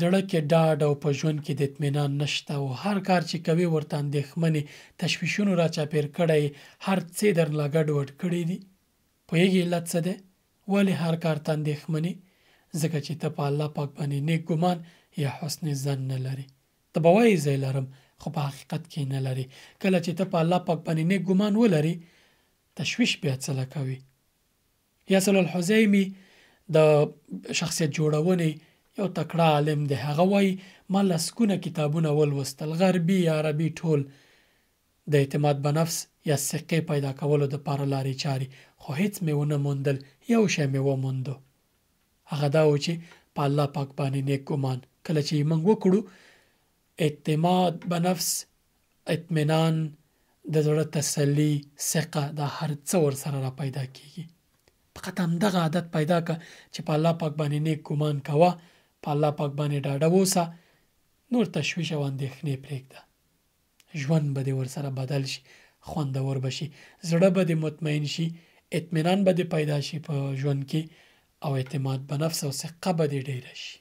زړه کې ډاډ او په ژوند کې د اطمینان نشته او هر کار چې کوي ورته اندېښمنې تشویشونو را چاپېر کړی، هر څه درله ګډوډ کړي دي. پوهېږې علت څه دی؟ ولې هر کار ته اندېښمنې؟ ځکه چې ته په الله پاک باندې نیک ګمان یا حسن ظن نه لرې. ته به وایې زه یې لرم، خو په حقیقت کې نه لرې. کله چې ته په الله پاک باندې نیک ګمان ولرې، تشویش بیا څه لکوي؟ یاسر الحزیمي د شخصیت جوړونې یو تکړه عالم دی. هغه وایي ما لسګونه کتابونه ولوستل، غربي عربي ټول، د اعتماد به نفس یا ثقې پیدا کولو دپاره لارې چارې، خو هیڅ مې ونه موندل. یو شی مې وموندو، هغه دا و چې په الله پاک باندې نیک ګمان کله چې موږ وکړو، اعتماد به نفس، اطمینان، د زړه تسلی، ثقه، دا هر څه ورسره را پیدا کیږي. فقط همدغه عادت پیدا که چې په الله پاک باندې نیک ګمان کوه، په الله پاک باندې ډاډه اوسه، نور تشویش او اندېښنې پرېږده. ژوند به دې ورسره بدل شي، خوندور به شي، زړه به دې مطمئن شي، اطمینان به دې پیدا شي په ژوند کې، او اعتماد به نفس او ثقه به دې ډېره شي.